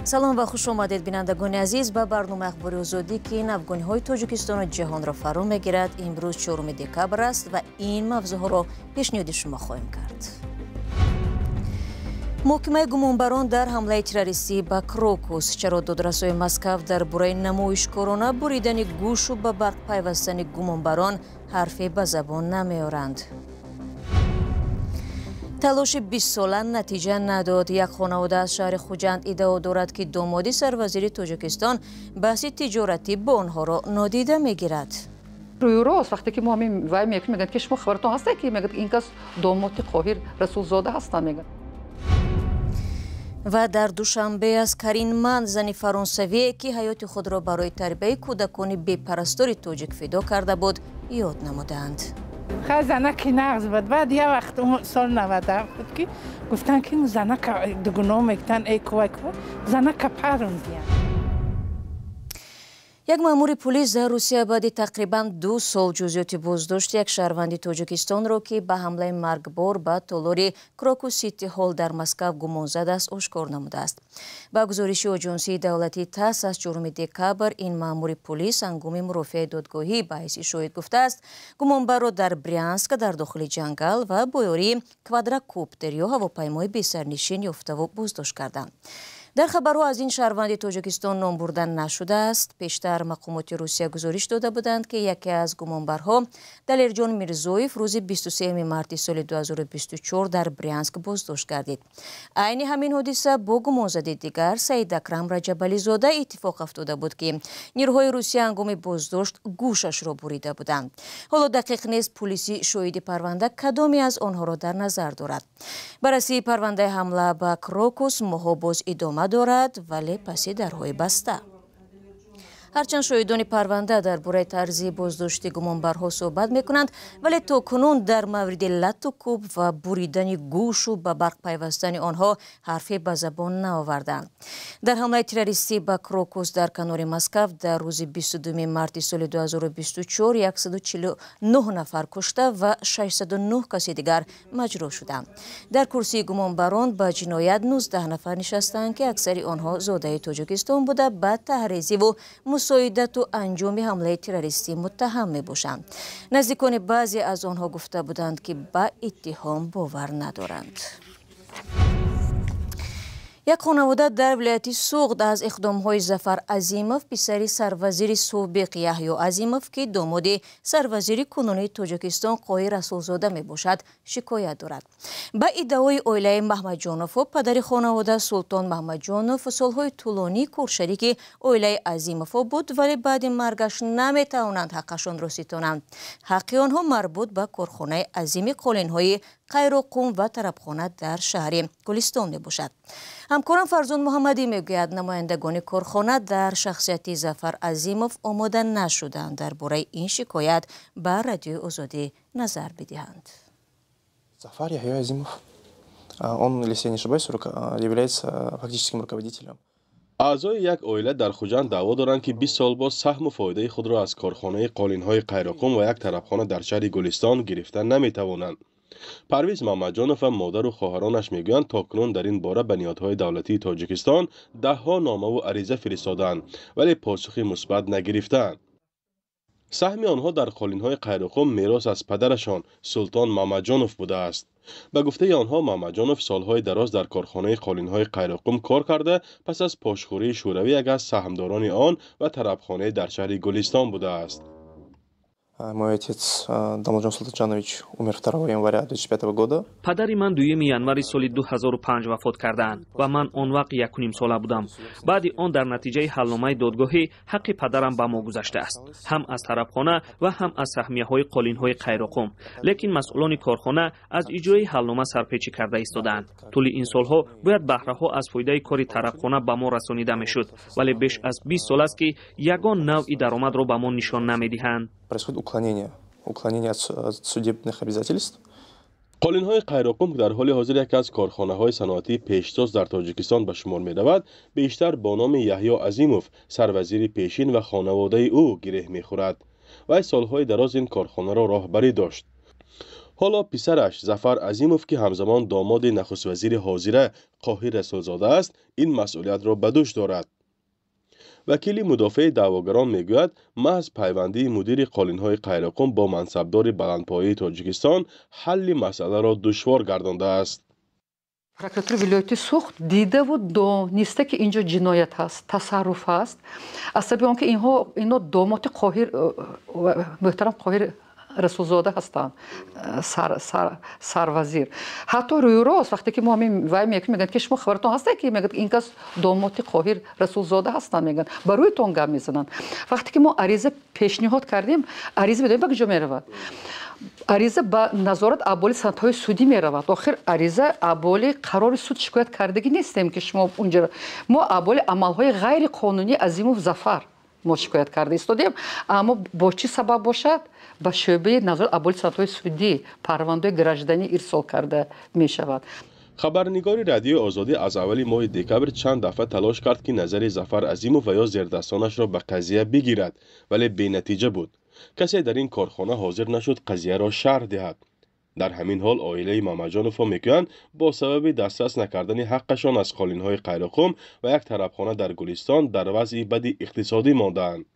Салом ва хуш омадед, бинандагони азиз, ба барномаи Ахбори Озодӣ, ки навгониҳои Тоҷикистону ҷаҳонро фаро мегирад. Имрӯз 4 декабр аст ва ин мавзӯъҳоро пешниҳоди шумо хоҳем кард. Муҳокимаи гумонбарон дар ҳамлаи террористӣ ба Крокус. Чаро додрасои Москав дар бораи намоишкорона буридани гӯшу ба барқ пайвастани гумонбарон ҳарфе ба забон намеоранд? Талоши 20-сола натиҷа надод. Як хонавода аз шаҳри Хуҷанд иддао дорад, ки домоди сарвазири Тоҷикистон баҳси тиҷоратӣ бо онҳоро нодида мегирад. Рӯю рост, вақте ки мо ҳамин вай мекунем, мегӯянд, ки шумо хабаратон ҳаста, ки мегӯяд, ин кас домоди Қоҳир Расулзода ҳастанд, мегӯяд. Ва дар Душанбе аз Карин Ман, зани фаронсавие, ки ҳаёти худро барои тарбияи кӯдакони бепарастори тоҷик фидо карда буд, ёд намуданд. Хай, занаки нағз буд. Баъд як вақт, соли 97 буд, ки гуфтанд, ки занака дугуно мегуфтанд, эй кувай кувай занака парондиян. Як маъмури пулис дар Русия баъди тақрибан 2 сол ҷузъиёти боздошти як шаҳрванди Тоҷикистонро, ки ба ҳамлаи маргбор ба толори Крокус Сити Ҳол дар Москав гумонзад аст, ошкор намудааст. Ба гузориши оҷонсии давлатии ТАСС аз 4 декабр, ин маъмури пулис ҳангоми мурофиаи додгоҳӣ ба ҳайси шоҳид гуфтааст, гумонбарро дар Брянск дар дохили ҷангал ва бо ёрии квадрокоптер ё ҳавопаймои бесарнишин ёфтаву боздошт карданд. Дар хабарҳо аз ин шаҳрванди Тоҷикистон ном бурда нашудааст. Пештар мақомоти Русия гузориш дода буданд, ки яке аз гумонбарҳо, Далерҷон Мирзоев, рӯзи 23 марти соли 2024 дар Брянск боздошт гардид. Айни ҳамин ҳодиса бо гумонзади дигар, Саид Акрам Раҷабализода, иттифоқ афтода буд, ки нирӯҳои Русия ҳангоми боздошт гӯшашро бурида буданд. Ҳоло дақиқ нест, пулиси шоҳиди парванда кадоме аз онҳоро дар назар дорад. Баррасии парвандаи ҳамла ба Крокус моҳҳо боз идома дорад, вале паси дарҳои баста. Ҳарчанд шоҳидони парванда дар бораи тарзи боздошти гумонбарҳо суҳбат мекунанд, вале то кунун дар мавриди латту кӯб ва буридани гӯшу ба барқ пайвастани онҳо ҳарфе ба забон наоварданд. Дар ҳамлаи террористӣ ба Крокус дар канори Москав дар рӯзи 22 марти соли 2024 149 нафар кушта ва 609 каси дигар маҷрӯҳ шуданд. Дар курсии гумонбарон ба ҷиноят 19 нафар нишастанд, ки аксари онҳо зодаи Тоҷикистон буда, ба таҳризиву мусоидату анҷоми ҳамлаи террористӣ муттаҳам мебошанд. Наздикони баъзе аз онҳо гуфта буданд, ки ба иттиҳом бовар надоранд. Як хонавода дар вилояти Суғд аз иқдомҳои Зафар Азимов, писари сарвазири собиқ Яҳё Азимов, ки домоди сарвазири кунунии Тоҷикистон Қоҳир Расулзода мебошад, шикоят дорад. Ба иддаои оилаи Маҳмадҷоновҳо, падари хонавода Султон Маҳмадҷонов солҳои тӯлонӣ коршарики оилаи Азимовҳо буд, вале баъди маргаш наметавонанд ҳаққашонро ситонанд. Ҳаққи онҳо марбут ба корхонаи азими қолинҳои Қайроқум ва тарабхона дар шаҳри Гулистон мебошад. Ҳамкорам Фарзон Муҳаммадӣ мегӯяд, намояндагони корхона дар шахсияти Зафар Азимов омода нашуданд дар бораи ин шикоят ба Радиои Озодӣ назар бидиҳанд. Зафар Яхья Азимов, он, если я не ошибаюсь, является фактическим руководителем. Аъзои як оила дар Хуҷанд даъво доранд, ки 20 сол боз саҳму фоидаи худро аз корхонаи қолинҳои Қайроқум ва як тарабхона дар шаҳри Гулистон гирифта наметавонанд. Парвиз Мамаҷонов ва модару хоҳаронаш мегӯянд, то кунун дар ин бора ба ниҳодҳои давлатии Тоҷикистон даҳҳо номаву ариза фиристодаанд, вале посухи мусбат нагирифтаанд. Саҳми онҳо дар қолинҳои Қайроқум мерос аз падарашон Султон Мамаҷонов будааст. Ба гуфтаи онҳо, Мамаҷонов солҳои дароз дар корхонаи қолинҳои Қайроқум кор карда, пас аз пошхӯрии Шӯравӣ як аз саҳмдорони он ва тарабхонае дар шаҳри Гулистон будааст. Мой отец Дамлатжон Султанжанович умер 2 января 2005 года. Падари ман 2 январи соли 2005 вафот кардаанд ва ман он вақт 1,5 сола будам. Баъди он дар натиҷаи ҳалномаи додгоҳӣ ҳаққи падарам ба мо гузаштааст, ҳам аз тарабхона ва ҳам аз саҳмияҳои қолинҳои Қайроқум. Лекин масъулони корхона аз иҷрои ҳалнома сарпечӣ карда истодаанд. Тӯли ин солҳо бояд баҳраҳо аз фоидаи кори тарабхона ба мо расонида мешуд, вале беш аз 20 сол аст, ки ягон навъи даромадро ба мо нишон намедиҳанд. Происходит уклонение от судебных обязательств. Қолинҳои Қайроқум, ки дар ҳоли ҳозир яке аз корхонаҳои саноатии пешсоз дар Тоҷикистон ба шумор меравад, бештар бо номи Яҳё Азимов, сарвазири пешин, ва хонаводаи ӯ гиреҳ мехӯрад. Вай солҳои дароз ин корхонаро роҳбарӣ дошт. Ҳоло писараш Зафар Азимов, ки ҳамзамон домоди нахуствазири ҳозира Қоҳир Расулзода аст, ин масъулиятро ба дӯш дорад. Вакили мудофеи даъвогарон мегӯяд, маҳз пайвандии мудири қолинҳои Қайроқум бо мансабдори баландпояи Тоҷикистон ҳалли масъаларо душвор гардондааст. Прокуратураи вилояти Суғд дидаву дониста, ки инҷо ҷиноят ҳаст, тасарруф ҳаст, аз сабаби он ки ино домоти Қоҳир, муҳтарам Қоҳир Расулзода ҳастанд, сарвазир. Ҳатто рӯйрост вақте ки мо ҳамин вай мекунем, мегӯянд, ки шумо хабаратон ҳаста, ки мегӯяд, ин кас домоти Қоҳир Расулзода ҳастанд, мегӯянд, ба рӯйтон гап мезананд. Вақте ки мо ариза пешниҳод кардем, ариза медонем ба куҷо меравад? Ариза ба назорат аболи санадҳои судӣ меравад. Охир ариза аболи қарори суд шикоят кардагӣ нестем, ки шумо унҷа, мо аболи амалҳои ғайриқонунии Азимов Зафар мо шикоят карда истодем. Аммо бо чӣ сабаб бошад, ба шӯъбаи назорат аболи санадҳои судӣ парвандаҳои гражданӣ ирсол карда мешавад. Хабарнигори Радиои Озодӣ аз аввали моҳи декабр чанд дафъа талош кард, ки назари Зафар Азимов ва ё зердастонашро ба қазия бигирад, вале бенатиҷа буд. Касе дар ин корхона ҳозир нашуд қазияро шарҳ диҳад. Дар ҳамин ҳол оилаи Мамаҷоновҳо мегӯянд, бо сабаби дастрас накардани ҳаққашон аз қолинҳои Қайроқум ва як тарабхона дар Гулистон дар вазъи бади иқтисодӣ мондаанд.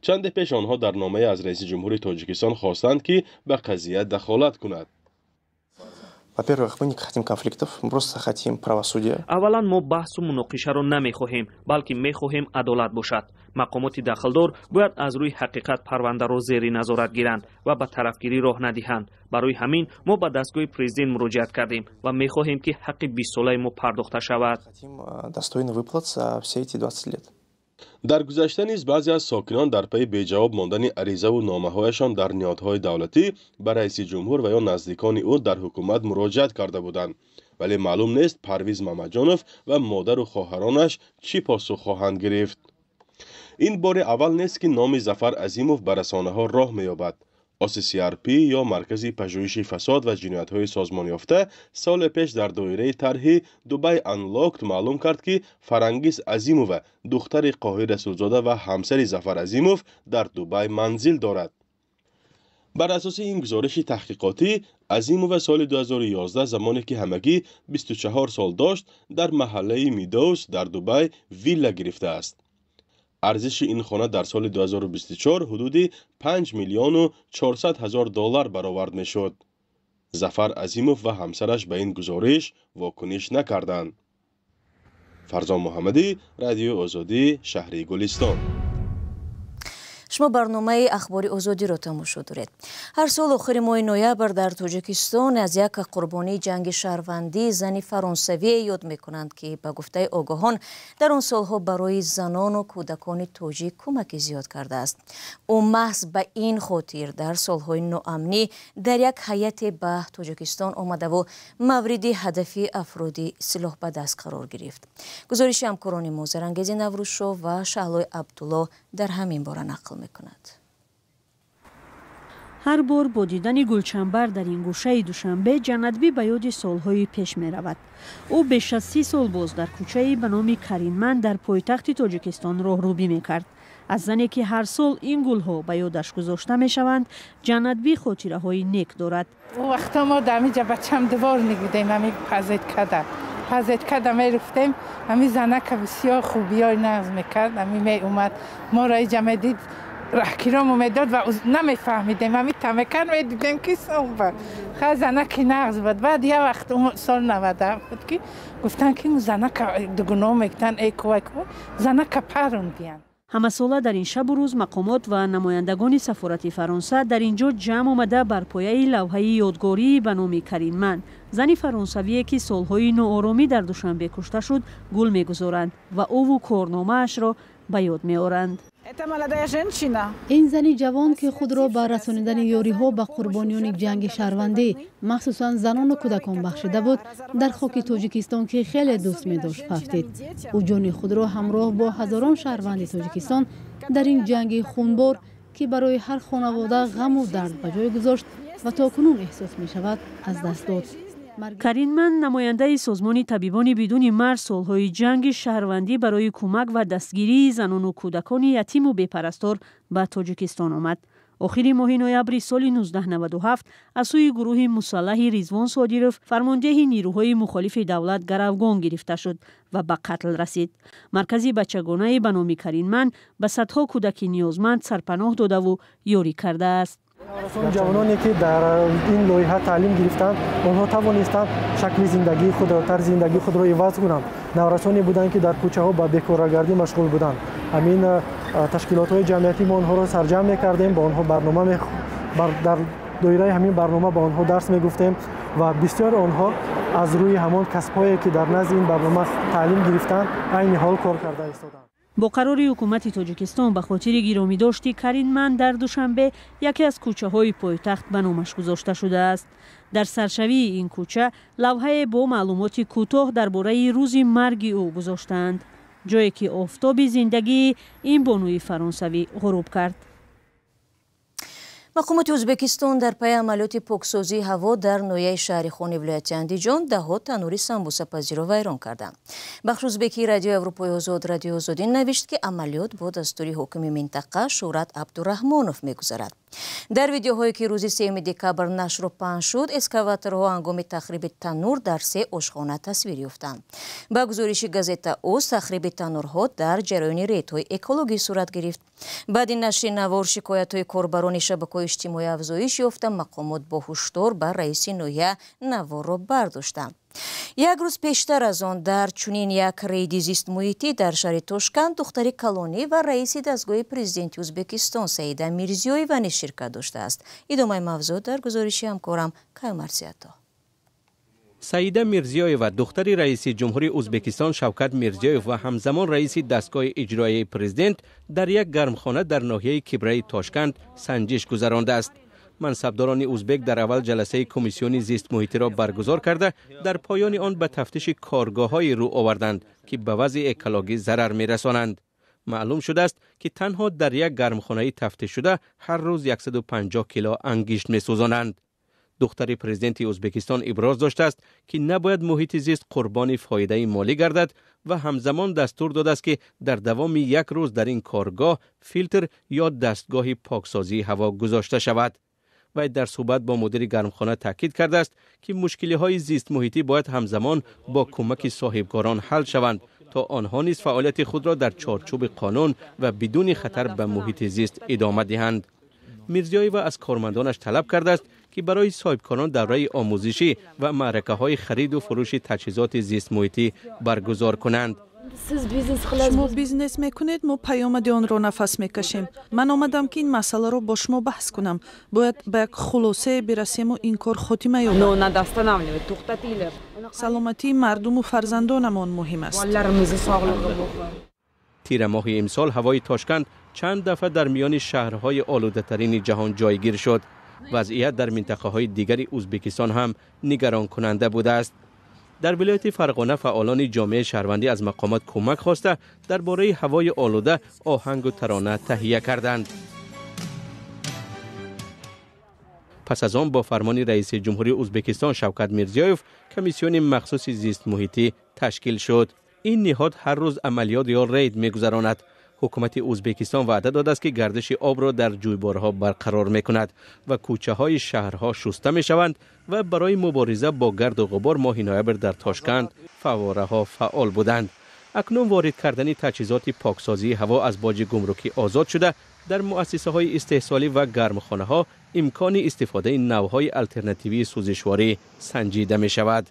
Чанде пеш онҳо дар номае аз раиси ҷумҳури Тоҷикистон хостанд, ки ба қазия дахолат кунад. Во-первых, мы не хотим конфликтов, мы просто хотим правосудия. Аввалан, мо баҳсу муноқишаро намехоҳем, балки мехоҳем адолат бошад. Мақомоти дахлдор бояд аз рӯи ҳақиқат парвандаро зери назорат гиранд ва ба тарафгирӣ роҳ надиҳанд. Барои ҳамин мо ба дастгоҳи президент муроҷиат кардем ва мехоҳем, ки ҳаққи 20-солаи мо пардохта шавад. Хотим достойный выплат за все эти 20 лет. Дар гузашта низ баъзе аз сокинон дар пайи беҷавоб мондани аризаву номаҳояшон дар ниҳодҳои давлатӣ ба раиси ҷумҳур ва ё наздикони ӯ дар ҳукумат муроҷиат карда буданд, вале маълум нест, Парвиз Мамаҷонов ва модару хоҳаронаш чӣ посух хоҳанд гирифт. Ин бори аввал нест, ки номи Зафар Азимов ба расонаҳо роҳ меёбад. OCCRP ё Маркази пажӯҳиши фасод ва ҷиноятҳои созмонёфта соле пеш дар доираи тарҳи Дубай Unlocked маълум кард, ки Фарангиз Азимова, духтари Қоҳир Расулзода ва ҳамсари Зафар Азимов, дар Дубай манзил дорад. Бар асоси ин гузориши таҳқиқотӣ, Азимова соли 2011, замоне ки ҳамагӣ 24 сол дошт, дар маҳаллаи Мидоус дар Дубай вилла гирифтааст. Арзиши ин хона дар соли 2024 ҳудуди 5 миллиону 400 ҳазор доллар баровард мешуд. Зафар Азимов ва ҳамсараш ба ин гузориш вокуниш накарданд. Фарзон Муҳаммадӣ, Радиои Озодӣ, шаҳри Гулистон. Шумо барномаи Ахбори Озодиро тамошо доред. Ҳар сол охири моҳи ноябр дар Тоҷикистон аз як қурбонии ҷанги шаҳрвандӣ, зани фаронсавие ёд мекунанд, ки ба гуфтаи огоҳон дар он солҳо барои занону кӯдакони тоҷик кӯмаки зиёд кардааст. Ӯ маҳз ба ин хотир дар солҳои ноамнӣ дар як ҳайате ба Тоҷикистон омадаву мавриди ҳадафи афроди силоҳ ба даст қарор гирифт. Гузориши ҳамкорони мо Зарангези Наврӯзшоҳ ва Шаҳлои Абдулло дар ҳамин бора нақл мекунад. Ҳар бор бо дидани гулчанбар дар ин гӯшаи Душанбе Ҷаннатбӣ ба ёди солҳои пеш меравад. Ӯ беш аз 30 сол боз дар кӯчаи ба номи Каринман дар пойтахти Тоҷикистон роҳрӯбӣ мекард. Аз зане, ки ҳар сол ин гулҳо ба ёдаш гузошта мешаванд, Ҷаннатбӣ хотираҳои нек дорад. Он вақто мо дар ҳамиҷа бачам дворник будем, ҳами пазеткада меруфтем. Ҳами занака бисёр хубиёи нағз мекард. Ҳами меомад, моро иҷа медид, раҳкиромо медод ва намефаҳмидем. Ҳами тамекар медидем, ки соба ха занаки нағз буд. Баъд як вақт сол 97 буд, ки гуфтанд, ки занака дугуно мегуфтанд, эй кувай кувай занака парондиянд. Ҳамасола дар ин шабу рӯз мақомот ва намояндагони сафорати Фаронса дар ин ҷо ҷамъ омада, бар пояи лавҳаи ёдгории ба номи Каринман, зани фаронсавие, ки солҳои нооромӣ дар Душанбе кушта шуд, гул мегузоранд ва ӯву корномаашро ба ёд меоранд. Ин зани ҷавон, ки худро ба расонидани ёриҳо ба қурбониёни ҷанги шаҳрвандӣ, махсусан занону кӯдакон, бахшида буд, дар хоки Тоҷикистон, ки хеле дӯст медошт, фавтид. Ӯ ҷони худро ҳамроҳ бо ҳазорон шаҳрванди Тоҷикистон дар ин ҷанги хунбор, ки барои ҳар хонавода ғаму дард ба ҷой гузошт ва то кунун эҳсос мешавад, аз даст дод. Каринман, намояндаи созмони Табибони бидуни марз, солҳои ҷанги шаҳрвандӣ барои кӯмак ва дастгирии занону кӯдакони ятиму бепарастор ба Тоҷикистон омад. Охири моҳи ноябри соли 1997 аз сӯи гурӯҳи мусаллаҳи Ризвон Содиров, фармондеҳи нирӯҳои мухолифи давлат, гаравгон гирифта шуд ва ба қатл расид. Маркази бачагонае ба номи Каринман ба садҳо кӯдаки ниёзманд сарпаноҳ додаву ёрӣ кардааст. Ҷавононе ки дар ин лоиҳа таълим гирифтанд, онҳо тавонистанд шакли зиндагии худро, тарзи зиндагии худро иваз кунанд. Наврасоне буданд, ки дар кӯчаҳо ба бекорагардӣ машғул буданд. Ҳамин ташкилотҳои ҷамъиятӣ мо онҳоро сарҷамъ мекардем, ба онҳо барнома, дар доираи ҳамин барнома ба онҳо дарс мегуфтем ва бисёр онҳо аз рӯи ҳамон касбҳое, ки дар назди ин барнома таълим гирифтанд, айни ҳол кор карда истоданд. Бо қарори ҳукумати Тоҷикистон ба хотири гиромидошти Каринман дар Душанбе яке аз кӯчаҳои пойтахт ба номаш гузошта шудааст. Дар саршавии ин кӯча лавҳае бо маълумоти кӯтоҳ дар бораи рӯзи марги ӯ гузоштаанд, ҷое ки офтоби зиндагии ин бонуи фаронсавӣ ғуруб кард. Мақомоти Ӯзбекистон дар пайи амалиёти поксозии ҳаво дар ноҳияи шаҳри Хони вилояти Андиҷон даҳҳо танури самбусапазиро вайрон карданд. Бахши ӯзбекии Радиои Аврупои Озод Радиои Озодӣ навишт, ки амалиёт бо дастури ҳокими минтақа Шӯҳрат Абдураҳмонов мегузарад. Дар видеоҳое, ки рӯзи 3 декабр нашру паҳн шуд, эскаваторҳо ҳангоми тахриби танур дар се ошхона тасвир ёфтанд. Ба гузориши газета Оз, тахриби танурҳо дар ҷараёни рейдҳои экологӣ сурат гирифт. Баъди нашри навор шикоятҳои корбарони шабакаҳои иҷтимоӣ афзоиш ёфта, мақомот бо ҳушдор ба раиси ноҳия наворро бардоштанд. Як рӯз пештар аз он дар чунин як рейди зистмуҳитӣ дар шаҳри Тошканд духтари калонӣ ва раиси дастгоҳи президенти Ӯзбекистон Саида Мирзиёева низ ширкат доштааст. Идомаи мавзӯъ дар гузориши ҳамкорам Каюмар Сиято. Саида Мирзиёева, духтари раиси ҷумҳури Ӯзбекистон Шавкат Мирзиёев ва ҳамзамон раиси дастгоҳи иҷроияи президент, дар як гармхона дар ноҳияи Кибраи Тошканд санҷиш гузарондааст. Мансабдорони ӯзбек дар аввал ҷаласаи комиссиони зистмуҳитиро баргузор карда, дар поёни он ба тафтиши коргоҳҳое рӯ оварданд, ки ба вазъи экологӣ зарар мерасонанд. Маълум шудааст, ки танҳо дар як гармхонаи тафтишшуда ҳар рӯз 150 кило ангишт месӯзонанд. Духтари президенти Ӯзбекистон иброз доштааст, ки набояд муҳити зист қурбони фоидаи молӣ гардад ва ҳамзамон дастур додааст, ки дар давоми як рӯз дар ин коргоҳ филтр ё дастгоҳи поксозии ҳаво гузошта шавад. Вай дар суҳбат бо мудири гармхона таъкид кардааст, ки мушкилиҳои зистмуҳитӣ бояд ҳамзамон бо кӯмаки соҳибкорон ҳал шаванд, то онҳо низ фаъолияти худро дар чорчӯби қонун ва бидуни хатар ба муҳити зист идома диҳанд. Мирзиёева аз кормандонаш талаб кардааст, ки барои соҳибкорон давраи омӯзишӣ ва маъракаҳои хариду фурӯши таҷҳизоти зистмуҳитӣ баргузор кунанд. Шумо бизнес мекунед, мо паёмади онро нафас мекашем. Ман омадам, ки ин масъаларо бо шумо баҳс кунам. Бояд ба як хулосае бирасему ин кор хотима ёбад. Саломатии мардуму фарзандонамон муҳим аст. Тирамоҳи имсол ҳавои Тошканд чанд дафъа дар миёни шаҳрҳои олудатарини ҷаҳон ҷойгир шуд. Вазъият дар минтақаҳои дигари Ӯзбекистон ҳам нигаронкунанда будааст. Дар вилояти Фарғона фаъолони ҷомеаи шаҳрвандӣ аз мақомот кӯмак хоста, дар бораи ҳавои олуда оҳангу тарона таҳия карданд. Пас аз он бо фармони раиси ҷумҳури Ӯзбекистон Шавкат Мирзиёев комиссиони махсуси зистмуҳитӣ ташкил шуд. Ин ниҳод ҳар рӯз амалиёт ё рейд мегузаронад. Ҳукумати Ӯзбекистон ваъда додааст, ки гардиши обро дар ҷӯйборҳо барқарор мекунад ва кӯчаҳои шаҳрҳо шуста мешаванд ва барои мубориза бо гарду ғубор моҳи ноябр дар Тошканд фаввораҳо фаъол буданд. Акнун ворид кардани таҷҳизоти поксозии ҳаво аз боҷи гумрукӣ озод шуда, дар муассисаҳои истеҳсолӣ ва гармхонаҳо имкони истифодаи навъҳои алтернативии сӯзишворӣ санҷида мешавад.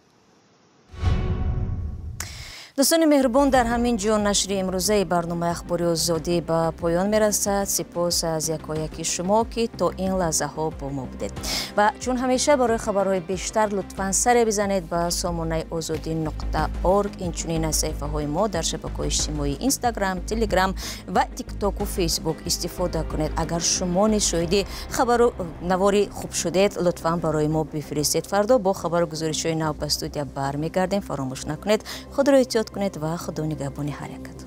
Дӯстони меҳрубон, дар ҳамин ҷо нашри имрӯзаи барномаи Ахбори Озодӣ ба поён мерасад. Сипос аз якояки шумо, ки то ин лаҳзаҳо бо мо будед. Ва чун ҳамеша барои хабарҳои бештар лутфан саре бизанед ба сомонаи озодӣ.org, инчунин аз саҳифаҳои мо дар шабакаҳои иҷтимоии Инстаграм, Телеграм ва Тиктоку Фейсбук истифода кунед. Агар шумо низ шоҳиди хабару навори хуб шудед, лутфан барои мо бифиристед. Фардо бо хабару гузоришҳои нав ба студия бармегардем. Фаромӯш накунед, худро эҳтиёт кунед ва худо нигаҳбони ҳар якатон.